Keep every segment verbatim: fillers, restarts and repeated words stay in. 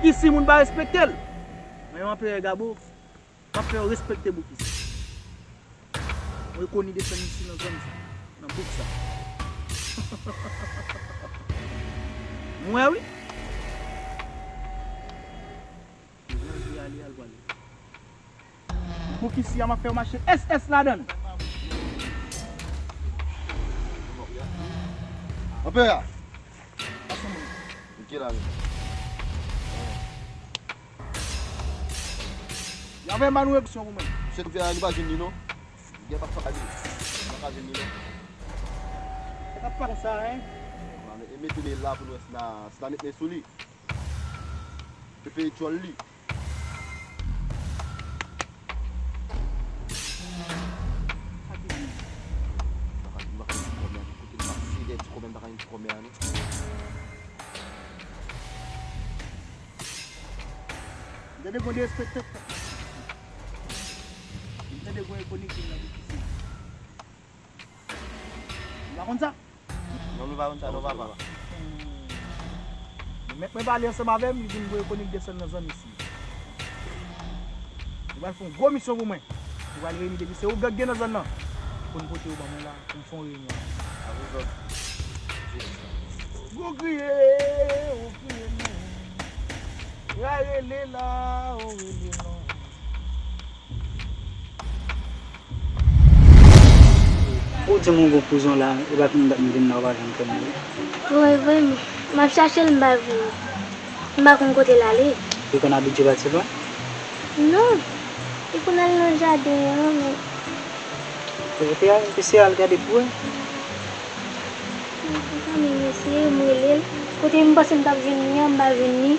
Isi moun pa respekte l. Mwen, anperè Gabo, m ap fè yo respekte bouk isi. Mwen koni desann isi nan zòn sa, nan bouk sa. Mwen wi. Mwen ale, al pale. Bouk isi a, m ap fè yo mache S S ladan l. Anperè! Pase mwen. Ki la menm? Y ap ban nou eviksyon pou mwen. Misye te fè a, nou pa jwenn li non. Gen pa sa li. Nou pa ka jwenn li non. Sa k ap pase konsa, en? Mete men la pou nou wè si n a, si n a met men sou li. Yo peye djòl li. Sa ki di? M pa ka, m pa ka jwenn ti kòmè a, kote m pase dèyè ti kòmè, m pa ka jwenn ti kòmè a non. M tande gon derespekte. M tande gon ekonik nan bouk isi. Nou pa konn sa? Non, nou pa konn sa, non, papa. Mèt mwen pale ansanm avè m, li di m voye konik desann nan zòn isi. Li pral fè yon gwo misyon pou mwen. Li pral reyini depi se ou gang gen nan zòn nan. Pou n pote yo ban mwen la, pou m fè yon reyinyon. Avèk zòt. Gwo kriye, gwo kriye non. Yo rele la, yo rele non. Ou di m ou gon kouzon la, e pa vin dat m vin la, ou pa janm konnen li. Wi, vre, m ap chache l, m pa jwenn li. M pa konn kote l ale. Li konn abitye pati lwen? Non. Li konn al nan jaden an, men. Ou te al, ou te eseye al gade pou wè? Mwen pa menm eseye, m rele l. Kote m panse m t ap jwenn li an, m pa jwenn li.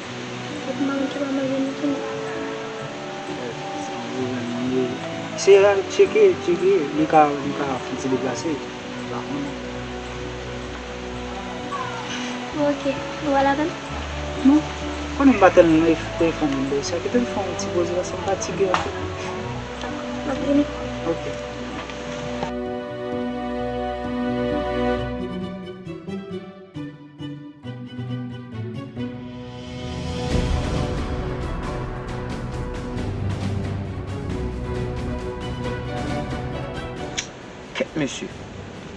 Epi m pa konn ki bò m al jwenn li tou. Se al tcheke, tcheke, li ka, li ka fè ti deplase. M pa konnen. Ok, ou pral avè m? Non, konnen m pa tèlman nan telefòn nan, sa kite m fè yon ti poze paske m fatige anpil. M ap vini. Ok. Kèt mesye,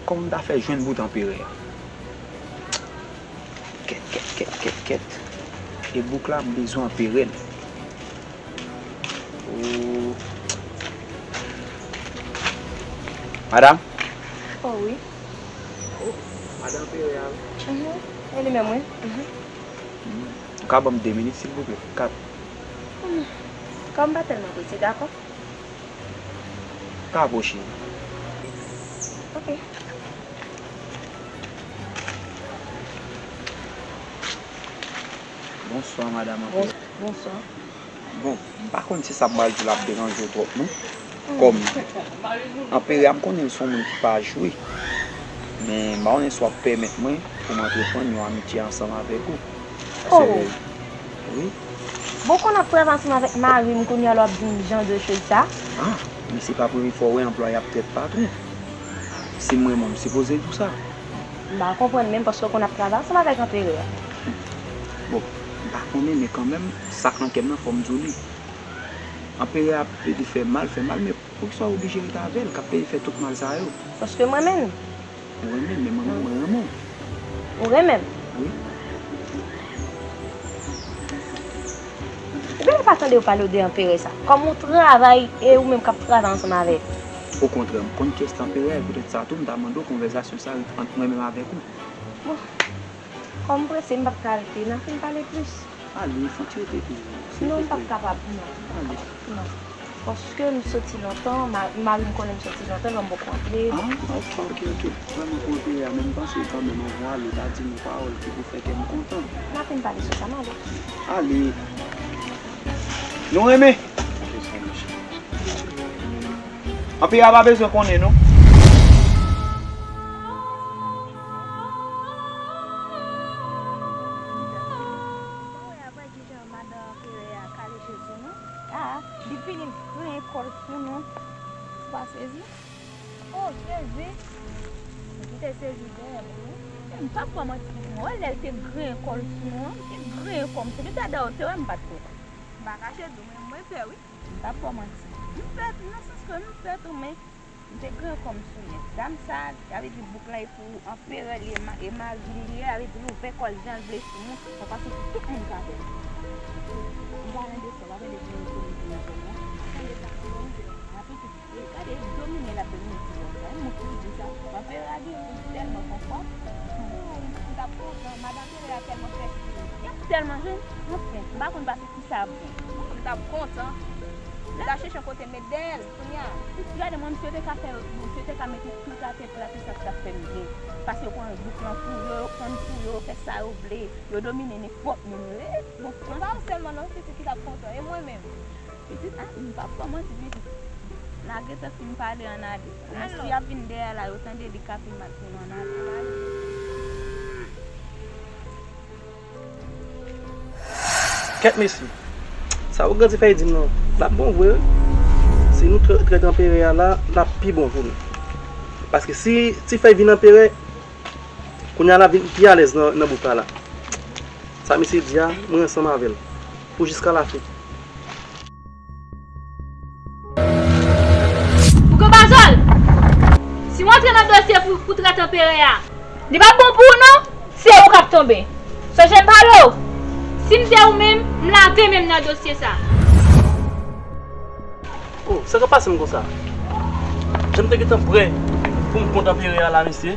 kòman m ta fè jwenn bout anperè a? Kèt, kèt, kèt, kèt, kèt. E bouk la, m bezwen anperè l. Oh. Madanm? Oh wi. Oh, madanm Pere a wi. Mhm. E li menm wi. Mhm. Ou ka ban m de minit silvouplè? Kat. Hmm. Kòm pa tèlman prese, dakò? Ka apwoche. Ok. Bonswa, madanm Anperè. Bon, bonswa. Bon, m pa konn si sa m pral di w la ap deranje w twòp, non. Kòm Anperè a, m konnen l se yon moun ki pa jwe. Men, m pa konnen si w ap pèmèt mwen pou m antreprann yon amitye ansanm avèk ou. Oh. Wi. Bon, kon ap travay ansanm avèk mari m, kounye a la w ap di m jan de choz sa? Ah, men se pa premye fwa w wè anplwaye ap trèt patwon. Si m renmen w, m sipoze di w sa. M pa konprann menm paske w konn ap travay ansanm avèk Anperè a. Bon, m pa konnen, men kanmenm, sa k nan kè m nan, fò m di w li. Anperè a plede fè mal, fè mal, men poukisa w oblije rete avè l k ap plede fè tout mal sa yo? Paske m renmen l. Ou renmen l, men mwen menm, mwen renmen w. Ou renmen m? Wi. Ebyen, m pa tande yo pale w de Anperè sa. Kòm ou travay, e ou menm k ap travay ansanm avè l. Okontrè, m konn kiyès Anperè a, e poutèt sa tou, m ta mande w konvèsasyon sa ant mwen menm avèk ou. Bon, kòm m prese, m p ap ka rete. N a fin pale plis. Ale, fò w ti rete toujou. Non, m p ap kapab, non. Ale. Non. Paske m soti lontan, ma-, mari m konnen m soti lontan, l wè m poko antre. Ah, ok, ok, ok. Vrèman kontre a, men m panse kanmenm anvan w ale, w ta di m yon pawòl ki pou fè kè m kontan. N a fin pale sou sa, m ale. Ale. Nou renmen. Anperè a pa bezwen konnen, non. Madan Anperè a kale Jezi, non. Ah, li vini griyen kò l sou nou. Ou pa sezi? Oh, Jezi! Li kite Jezi dèyè l, wi. M p ap ba w manti, pitit mwen. Wè lè l te griyen kò l sou mwen, m te griyen kò m sou li. Dada w te wè m pa t pè. M pa kache di w, men mwen pè wi. M p ap ba w manti. M pè tou, nan sans ke m pè tou, men m te griyen kò m sou li. Dam sa, sa vle di bouk la e pou anperè li ye, e ma-, e mari li ye, sa vle di l ouvè kò l jan l vle sou moun, sa fason pou tout moun ka wè. M pa nan de sa, w ap ede pou moun pou moun pou moun. Tande sa, bon, m pè. Gade, domine l ap domine ti bòs la. Moun ki di sa. Anperè a gen pou tèlman konfò. Oh, m t ap kontan. Madan Anperè a tèlman fèk. Y ap tèlman jwenn. Anfen, m pa konn pase ki sa ap gen. M t ap kontan. M ta chèche yon kote met dèyè l, kounye a. Gade mwen, misye te ka fè, misye te ka mete tout atè pou l atè sa k t ap fè m byen. Paske yo pran bouk lan pou yo, yo pran m pou yo, yo fè sa yo vle. Yo domine nenpòt moun. E, bon, se pa ou sèlman non, pitit ki t ap kontan. E mwen menm. Pitit, a, m p ap kòmanse pitit. N a gentan fin pale ann ale. Men si y ap vin dèyè la, yo tande li ka pi mal pou nou ann ale. Kèt mesye, sa Oganti fè di m nan, l ap bon vre wi. Si nou trè-, trèt anperè a la, l ap pi bon pou nou. Paske si Tifèy vin anperè, kounye a l ap vin pi alèz nan, nan bouk la la. Sa misye di a, mwen ansanm avè l. Pou jiska lafen. Ou konn pa zòl? Si w antre nan dosye pou, pou trèt anperè a, li p ap bon pou ou non, se ou k ap tonbe. Sonje m pale w. Si m te ou menm, m lave men m nan dosye sa. Oh, sa k ap pase m konsa? Jan m te gentan prè pou m kont anperè a la, mesye.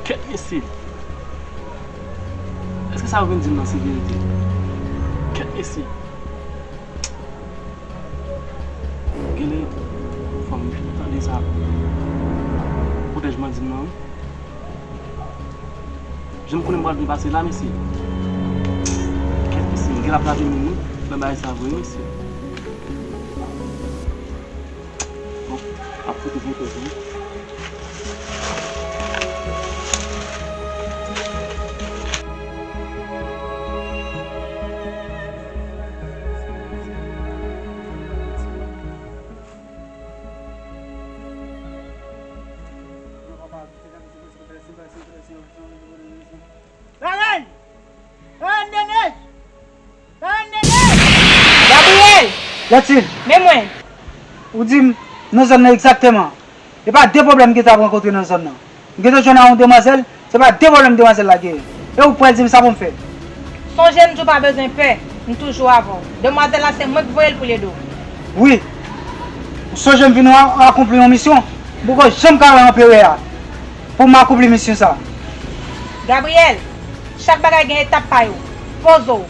Kèt mesye. Èske sa yo vin di m nan se verite? Kèt mesye. Genlè fò m tande sa pwotèjman di m nan wi. Jan m konnen m pral byen pase la, mesye. Kèt mesye, m gen l ap lave men m wi nan bagay sa vre, mesye. Bon, ap fout vin pèdi. Gabriel! Lètid! Men mwen! Ou di m, nan zòn nan egzakteman. E pa de pwoblèm m gentan ap rankontre nan zòn nan. M gentan jwenn a yon demwazèl, se pa de pwoblèm demwazèl la genyen. E ou pral di m sa pou m fè. Sonje m di w pa bezwen pè, m toujou avè w. Demwazèl la se mwen k voye l pou l ede w. Wi. Ou sonje m vin a-, akonpli yon misyon. M poko janm ka wè anperè a pou m akonpli misyon sa. Gabriel, chak bagay gen etap pa yo. Poze w.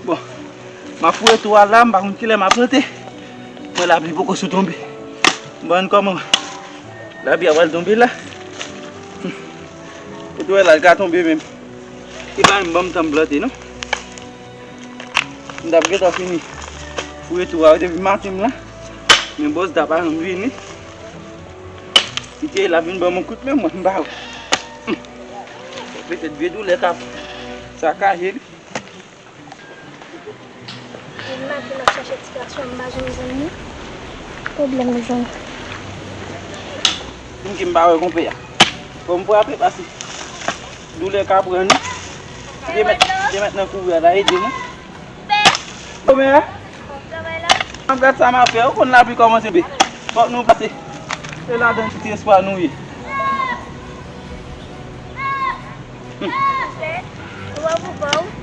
Bon, m ap foure tou a la, m pa konn kilè m ap plante. Mwen lapli poko sou tonbe. M pa konn kòman lapli a pral tonbe la. Ou t wè la, l ka tonbe menm. E pa menm ban m tan m plante non. M t ap gentan fini foure tou a wi depi maten m la. Men bòs ta pa janm vini. Li te la vin ban m yon kout men mwen m pa wè. Petèt vye doulè k ap sakaje li. Depi maten m ap chache ti gason m pa janm jwenn li. Pwoblèm mezanmi. Moun ki m pa wè konpè a. Fò m frape pase. Doulè ka pran nou. Te mèt, te mèt nan kouri a ta ede nou. Konbyen a? Ap gad sa m ap fè. Ou konn lapli kòmanse be. Fòk nou pase. Se ladan ti espwa nou ye.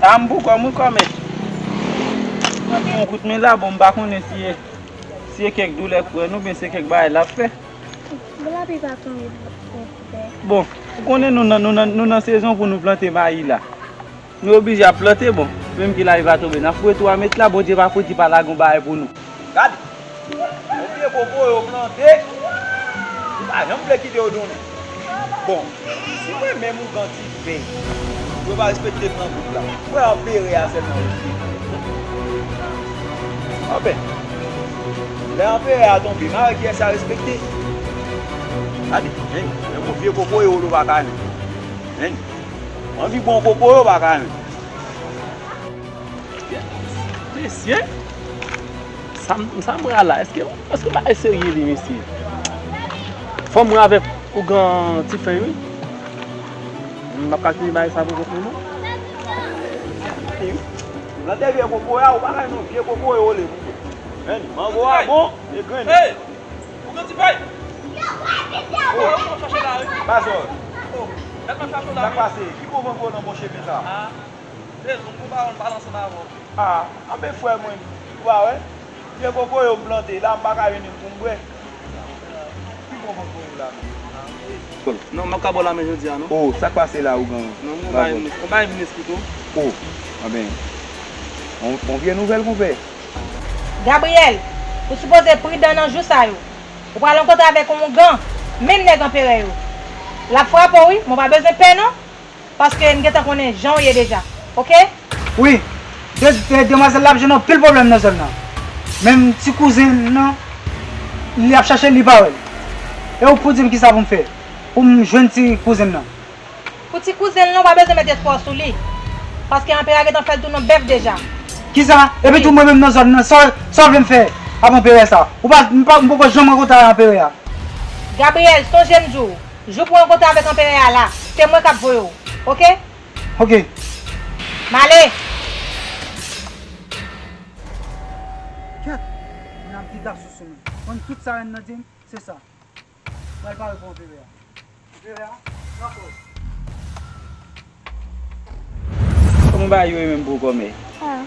A m pou kò m wi kòmèt. Mwen pran yon kout men la, bon, m pa konnen si e, si e kèk doulè k pran nou, oubyen se kèk bagay l ap fè. Bon, lapli pa tonbe, bon, ou konnen nou nan, nou nan, nou nan sezon pou nou plante mayi la. Nou oblije ap plante, bon, menm ke lapli pa tonbe, n ap foure twa mèt la, Bondye pa fouti pa lage yon bagay pou nou. Gade! Yon pye koko yo plante, yo pa janm vle kite yo tounen. Bon, si mwen menm ougan Tifèy, yo pa respekte m nan gwoup la, mwen anperè a sèlman respekte. Anfen, Lè anperè a tonbe, m a wè kiyès y a respekte. Gade, men, men yon vye kokoye w pa ka ni. Men, anvi bon kokoye w pa ka ni. Mesye, sa m, sa m wè a la, èske, èske w pa serye li, mesye? Fò m wè avèk ougan Tifèy, wi. M ap kalkile bagay sa pou kont mwen, non. Nan de vye kokoye a, ou pa ka non, vye kokoye w le pou mwen. Men, mango a bon, e grenn. Hey! Ougan Tifèy! Oh, m ap chache la, wi. Bazòl. Oh, gad m ap chache w la, wi. Sa k pase? Ki bon mango nan bon chemen sa? Ah, se zonk ou pa wè m pale ansanm avè w. Ah, anben frè mwen, ou pa wè? Vye kokoye w m plante la, m pa ka jwenn youn pou m bwè. Ki bon mango w la menm? Non, m ap ka ba w lamen jodi a, non. Oh, sa k pase la, ougan? Non, m gon bagay m, gon bagay m vin esplike w. Oh, anben, on, on vye nouvèl, konpè. Gabriel, ou sipoze pridan nan jou sa yo. Ou pral rankontre avèk yon ougan, menm nèg anperè yo. L ap frape w, wi, men w pa bezwen pè, non. Paske m gentan konnen jan w ye deja. Oke? Wi, de, de, demwazèl la ap jwenn anpil pwoblèm nan zòn nan. Menm ti kouzen l nan, li ap chache l, li pa wè l. E ou pou di m kisa pou m fè pou m jwenn ti kouzen l nan? Pou ti kouzen l nan, ou pa bezwen mete espwa w sou li. Paske anperè a gentan fè l tounen yon bèf deja. Kisa? Epi tou mwen menm nan zòn nan, sa, sa w vle m fè ak anperè sa? Ou pa, m pa, m poko janm rankontre ak anperè a. Gabriel, sonje m di w, jou pou w rankontre avèk anperè a la, se mwen k ap voye w. Oke? Oke. M ale. Kèt, moun ap piga sou sou mwen. Konn tout sa rèn nan di m, se sa. Pral pare pou anperè a. Anperè a, pran kò w. Kòman bagay yo ye menm pou ou kòmè? Ah.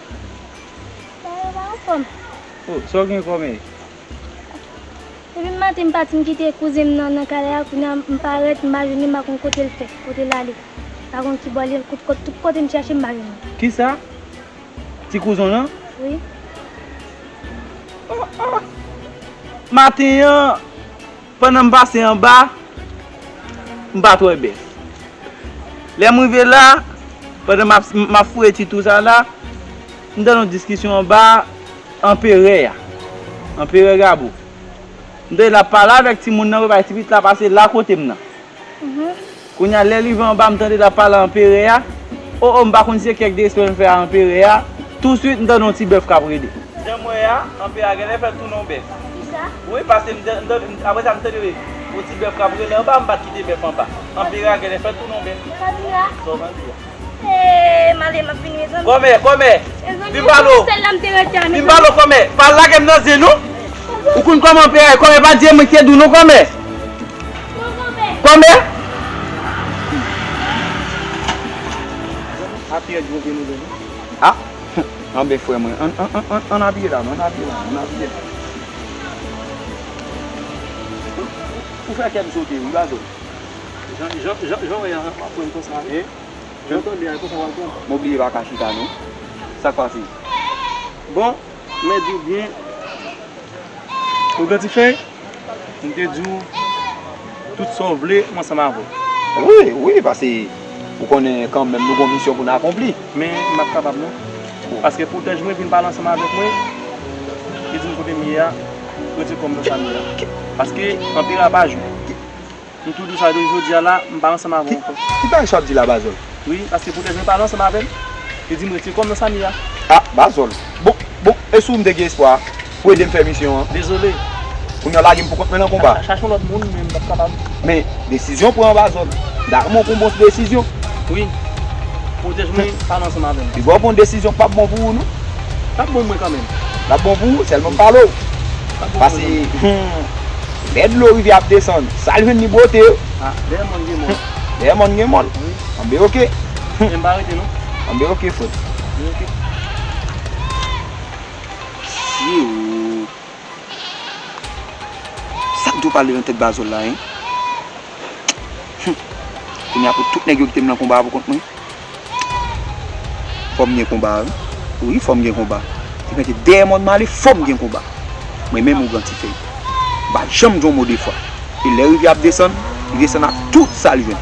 Bagay yo pa anfòm. Oh, sa w gen kòmè? Depi maten m pati m kite kouzen m nan, nan kay la, kounye a m parèt, m pa jwenn li, m pa konn kote l fè, kote l ale. M pa konn ki bò li, kot, kot, tout kote m chèche, m pa jwenn li. Kisa? Ti kouzen w lan? Wi. Oh, oh. Maten an, pandan m pase anba, m pa t wè bèf. Lè m rive la, pandan m ap, m ap fouye ti twou sa la, m tande yon diskisyon anba anperè a. Anperè Gabo. M tande l ap pale avèk timoun nan, wè bay ti pitit la pase la kote m nan. Mhm. Kounye a, lè l rive anba, m tande l ap pale anperè a. O, o, m pa konn si se kèk derespè m fè a anperè a. Touswit, m tande yon ti bèf k ap rele. Jan m wè a, anperè a genlè fè tounen yon bèf. Kisa? Wi, paske m tande, m tande, apre sa, m tande yon ti bèf k ap rele anba, m pa t kite bèf anba. Anperè a genlè fè tounen yon bèf. Sa w di a? Sa w di a? Ee, m ale, m ap vini, mezanmi. Kòmè, kòmè. Vin pale w. Vin pale w, kòmè. Pa lage m nan zen, non. Ou konn kòman anperè a ye, kòmè, pa di e mwen ki te di w, non, kòmè. Kòmè. Apiye djouve nou vini. Ah, anben frè mwen, ann, ann, ann, ann, ann apiye la, non, ann apiye la, ann apiye la. Ou fè kè m sote, wi, Bazo. Jan, jan, jan, jan w wè a, w ap pran konsa, wi. Jan w tande a, konsa w ap pran. M obliye pa ka chita, non. Sa k pase? Bon, mwen di w byen, Ougan Tifèy, m te di w tout sa w vle, m ansanm avè w. Wi, wi, paske ou konnen kanmenm nou gon misyon pou n akonpli. Men, m pa t kapab non. Paske pwotèj mwen vin pale ansanm avèk mwen, li di m kote m ye a, retire kò m nan sa m ye a. Paske anperè a pa jwe. M tou di w sa, jodi a la, m pa ansanm avè w ankò. Ki bagay sa w ap di la, Bazòl? Wi, paske pwotèj mwen pale ansanm avè m. Li di m retire kò m nan sa m ye a. Ah, Bazòl. Bon, bon, e si w m te gen espwa pou ede m fè misyon an? Dezole. Kounye a w lage m pou kont mwen nan konba. Chache yon lòt moun, men m p ap kapab. Men, desizyon w pran, Bazòl. M dakò, men w pran bon desizyon. Wi. Pwotèj mwen pale ansanm avè m. Li ba w pran desizyon k p ap bon pou ou, non? L ap bon mwen kanmenm. L ap bon pou ou, sèlman m pale w. L ap bon mwen kanmenm. Paske, hmm, lè dlo rivyè ap desann, sa l jwenn li bwote. Ah, dèyè mòn gen mòn. Hmm, dèyè mòn gen mòn. Wi. Anben oke. Hmm. Men m pa rete non. Anben oke, frè. Anben oke. Yo. Sa k dwe pale nan tèt Bazòl la, en? Hum. Kounye a pou tout nèg yo kite m nan konba a pou kont mwen. Fò m gen konba a, wi. Wi, fò m gen konba. Depi mete dèyè mòn m ale, fò m gen konba. Mwen menm Ougan Tifèy. M pa janm di yon mo de fwa. E lè rivyè ap desann, li desann ak tout sa l jwenn.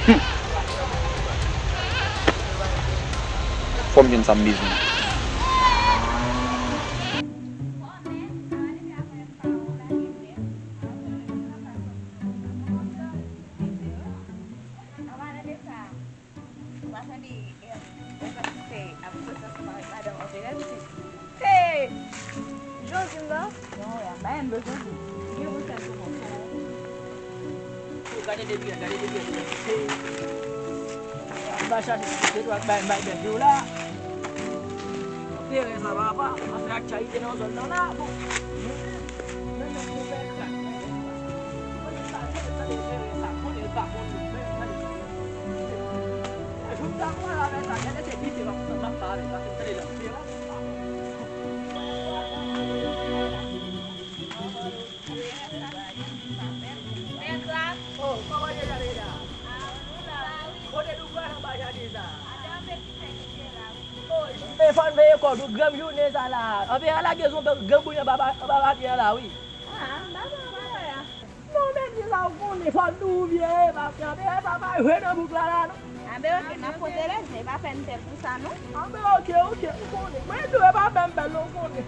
Hum. Fò m jwenn sa m bezwen. Gade depi, gade depi. Machann, se dwa bay, bay bèf yo la. Anpil sa papa, afè aktyalite nan zòn nan la. Bon. Menm yon pwofèt la. Konnen sa, konnen sa, konnen sa, konnen pa konnen. Jou m ta pral avè sa, gade se pite m ap, m ap pale, paske m tande l ap pale. Oh, kòman deja deja? Kote nou pral anba jaden sa? Oh, men fò n veye kò nou, granm jounen sa la. Anpe a lage zon granm bouyon anba, anba papye a la, wi. Ah, m pa pran bagay a. Non, men di sa ou konnen, fò n nou vye, paske anpe sa pa jwe nan bouk la, la, non. Anbe, oke, n ap pwoze lèzye, pa fè n pè pou sa, non. Anbe, oke, oke, ou konnen. Mwen tou, e pa fè m pè, non, ou konnen.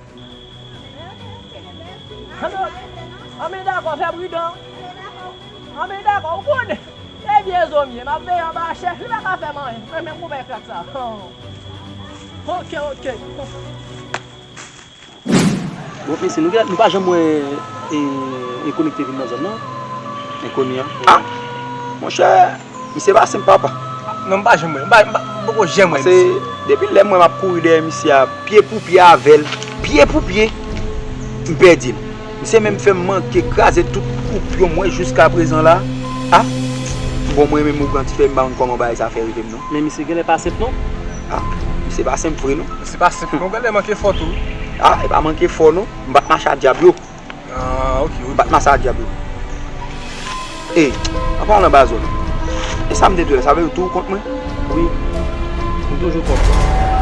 Anbe, anbe, dakò, fè pridan. Anbe, dakò, ou konnen. Se vye zòmye, m ap veye anba chèf, li pa ka fè m anyen. Mwen menm, mwen krak sa. Oke, oke. Bon, mesye, nou gen, nou pa janm wè e, enkoni ki te vin nan zòn nan. Enkoni an? Ah! Monchè, misye pa senp papa. Non, m pa janm wè, m pa, m pa, m poko janm wè misye. Paske depi lè m wè m ap kouri dèyè misye a, pye pou pye avè l, pye pou pye, m pèdi l. Misye menm fè m manke kraze tout koupyon mwen jiska prezan la. Ah! Bon, mwen menm ougan ti fè m pa konn kòman bagay sa fè rive m non. Men misye genlè pa senp non. Ah! Misye pa senp vre non. Misye pa senp non, genlè manke fò tou. Ah, e pa manke fò non. M pa t mache a dyab yo. Ah, ok, ok. M pa t mache a dyab yo. E, an palan bazòl. E sa m te di w la, sa vle di w toujou kont mwen? Wi. M toujou kont ou.